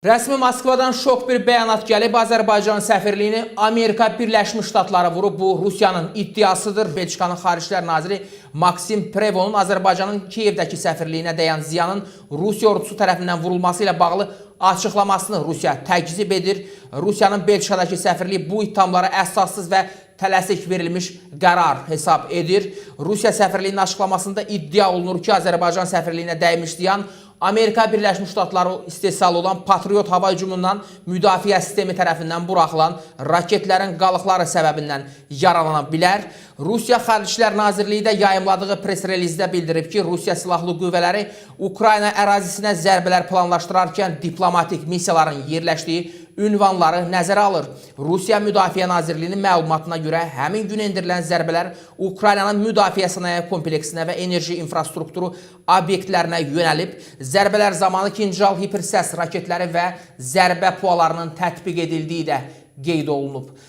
Rəsmi Moskvadan şok bir bəyanat gəlib. Azərbaycan səfirliyini Amerika Birləşmiş Ştatları vurub. Bu Rusiyanın iddiasıdır. Belçikanın Xarici İşlər naziri Maksim Prevonun Azərbaycanın Kiyevdəki səfirliyinə dəyən ziyanın Rusiya ordusu tərəfindən vurulması ilə bağlı açıqlamasını Rusiya təkzib edir. Rusiyanın Belçikadakı səfirliyi bu ittihamlara əsassız və tələsik verilmiş qərar hesab edir. Rusiya səfirliyinin açıqlamasında iddia olunur ki, Azərbaycan səfirliyinə dəymiş ziyan Amerika Birləşmiş Ştatları istehsalı olan Patriot hava hücumundan müdafiə sistemi tərəfindən buraxılan raketlərin qalıqları səbəbindən yaralana bilər. Rusiya Xarici İşlər Nazirliyi də yayımladığı press relizdə bildirib ki, Rusiya silahlı qüvvələri Ukrayna ərazisinə zərbələr planlaşdırarkən diplomatik missiyaların yerləşdiyi ünvanları nəzərə alır. Rusiya Müdafiə Nazirliyinin məlumatına görə həmin gün endirilən zərbələr Ukraynanın müdafiə sənaye kompleksinə və enerji infrastrukturu obyektlərinə yönəlib. Zərbələr zamanı Kinjal hipersəs raketləri və zərbə pualarının tətbiq edildiyi də qeyd olunub.